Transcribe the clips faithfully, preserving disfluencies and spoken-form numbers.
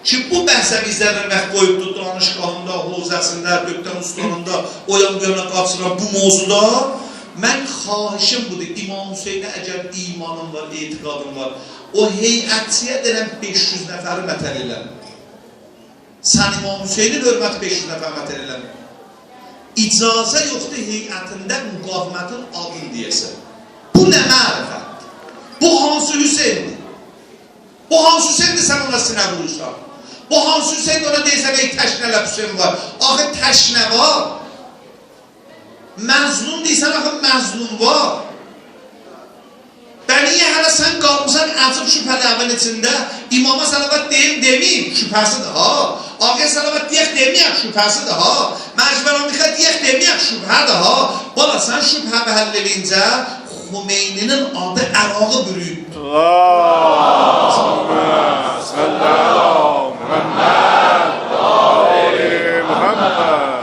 کی، بو بحثه بیر ذره واخت قویوبدو دانشگاهیندا، حوزه‌سینده، دؤکتر استانیندا، او یان بو یانا قاچیران بو موضوعدا. من خواهشیم بودور، امام حسینه اگر ایمانین وار، اعتقادین وار، او هیئتچی‌یه دئنن بئش یوز نفری مطل ائله‌مه. سن امام حسینین حؤرمتی بئش یوز نفری مطل ائله‌مه. اجازه یوخدور هیئتینده مقاومتین آدینی دئیه‌سن. بو نه معرفتدیر؟ بو هانسی حسیندیر؟ بو هانسی حسیندیر، سن اونا سینه وورورسان؟ بو هانسی حسیندیر، اونا دئییرسن، ای تشنه‌لر، حسین وار؟ آخی تشنه وار. مظلوم دئییرسن، آخی مظلوم وار. به نییه هله سن قالمیسان عجیب شبهه‌لرین ایچینده؟ اماما صلوات دئییم، دئمه‌ییم، شبهه‌سیدیر ها. آقایا صلوات دئیک، دئمه‌یک، شبهه‌سیدیر ها. مجمع الامیخا دئیک، دئمه‌یک، شبهه‌دیر ها. بالا، سن شبهه‌نی حل ائله‌یینجه خمینی‌نین آدی عراقی بورویوب. اللهم صل علی محمد و آل محمد.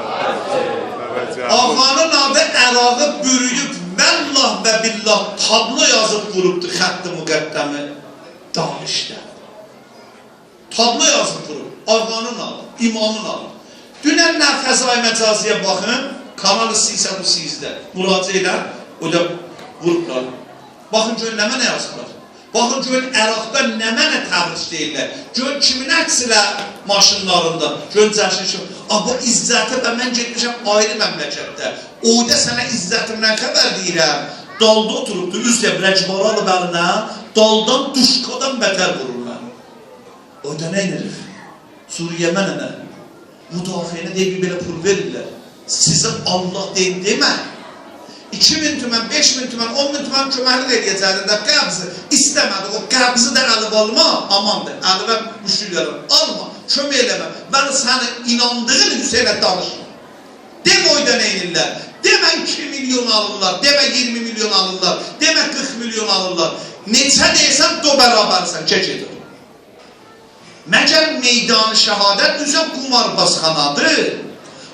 آقانین آدی عراقی بورویوب، والله و بالله تابلو یازیب ووروبدو خط مقدمی دانشده. تابلو یازیب ووروب، آقانین آدی، امامین آدی. دونن نه فضای مجازی‌یه باخین، کانال سیصد و سیزده. مراجعه ائله، اورادا ووروبلار. باخین گؤرون نمنه یازیبلار. باخین گؤرون عراقدا نمنه تبریک دئییرلر. گؤرون کیمین عکسیله ماشینلاریندا. گؤرون جشن شو. آ، بو عزتی به من گئتمیشم آیری مملکتده. اورادا سنه عزتیندن خبر دئییرم. دالدا اوتوروبدو، اوز رگباری آلیب الینه، دالدان دوشکادان بتر وورور منی. اورادا نه ائدیریک؟ سوریه منه نه؟ مدافعینه دئییر، بیر بئله پول وئریرلر. سیزه الله دئیین دئمه. ایکی مین تومن، بئش مین تومن، اون مین تومن کؤمکلیک ائله‌یه‌جکدیر ده، قبضی ایسته‌مه‌دی. او قبضی ده الیوه آلما، آماندیر. الیوه مشکل یارار. آلما، کؤمک ائله‌مه. من سنین ایناندیغین حسینه دانیشما. دئمه اورادا نه ائدیرلر. دئمه ایکی میلیون آلیرلار، دئمه اییرمی میلیون آلیرلار، دئمه قیرخ میلیون آلیرلار. نئچه دئییرسن، دو برابرسن، چک ائدیر. مگر میدان شهادت دوزه قماربازخانادیر؟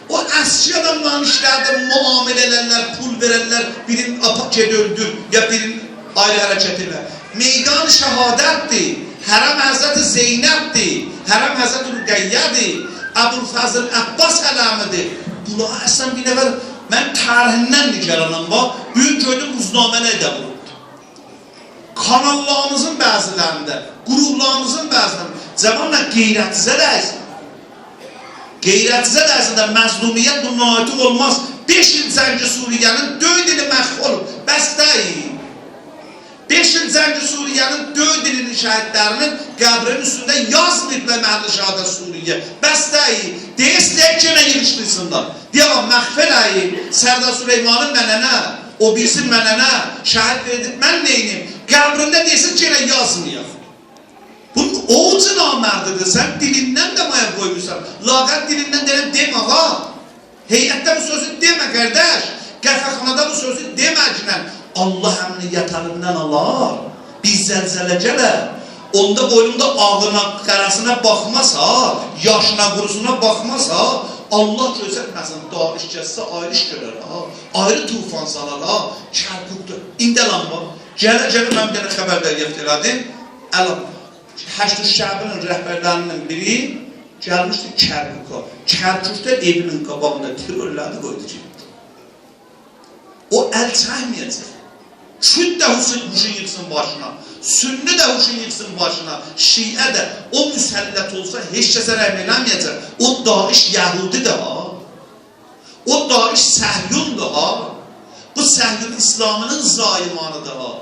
او اسکی آداملارین ایشلریدیر، معامله ائلرلر، پول وئررلر، بیرینی آپا گئت اؤلدور، یا بیرینی آیری حرکت ائله. میدان شهادتدیر، حرم حضرت زینبدیر، حرم حضرت رقیه‌دیر، ابوالفضل عباس علمی‌دیر. بونلاری اصلاً بیر نفر، من طرحیندن نگرانام، باخ، بو گون گؤردوم روزنامه‌لر ده بو. کاناللاریمیزین بعضی‌لرینده، گروپلاریمیزین بعضی‌لرینده. جوانلار، غیرتینیزه دَیسین. غیرتینیزه دَیسین ده، مظلومیت بونون آیتی اولماز. بئش ایل جنگ سوریه‌نین دؤرد ایلی محو اولوب. بس دئییل. بئش ایل جنگ سوریه‌نین دؤرد ایلینین شهیدلری‌نین قبرینین اوستونده یازماییبلار محل شهادت سوریه. بس دئییل. دئییرسیز، دئیک یئنه ییغیشدیرسینلار. دئیک، آ، مخفی ائله‌ییب، سردار سلیمانی منه نه، او بیریسی منه نه، شهید وئردیک، من نئینیم؟ قبرینده دئسین کی، ائله یازمایاق. بو اوج نامردی‌دیر، سن دیلیندن ده مایا قویموسان. لااقل دیلیندن دئنن دئمه، آقا. هیئتده بو سؤزو دئمه، قارداش. قهوه‌خانادا بو سؤزو دئمه‌گینن. الله امنیتی الیندن آلار. بیر زلزله گلر. اوندا بویوندا آغینا، قاراسینا باخماز ها، یاشینا، قوروسونا باخماز ها. الله گؤسترمه‌سین، داعش گلسه آیری ایش گؤرر ها. آیری طوفان سالار ها. کرکوکدا. ایندی الان باخ. گله، گله من بیر دنه خبر دریافت ائله‌دیم. الان حشد شعبی‌نین رهبرلری‌نین بیری گلمیشدی کرکوکا. کرکوکدا ائوی‌نین قاباغیندا ترور ائله‌دی، قویدو گئتدی. او ال چکمه‌یه‌جک. کورد ده هوشو، هوشو ییغسین باشینا. سنی ده هوشو ییغسین باشینا. شیعه ده. او مسلط اولسا، هئچ کسه رحم ائله‌مه‌یه‌جک. او داعش یهودی‌دیر ها. او داعش صهیون‌دور ها. بو صهیون اسلامی‌نین زایمانی‌دیر ها.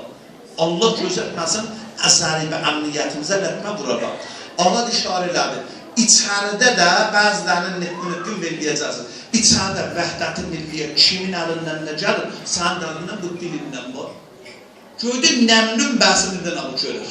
الله گؤسترمه‌سین، اثری به امنیتیمیزه لطمه وورار ها. آقا اشاره ائله‌دی. ایچریده ده بعضی‌لری‌نین نقل نقل ائله‌یه‌جکسینیز. ایچریده وحدت ملیه کیمین الیندن نه گلیر، سنین الیندن، بو دیلیندن وار. گؤردون، نمنون بحثیندن آلیر گؤرور.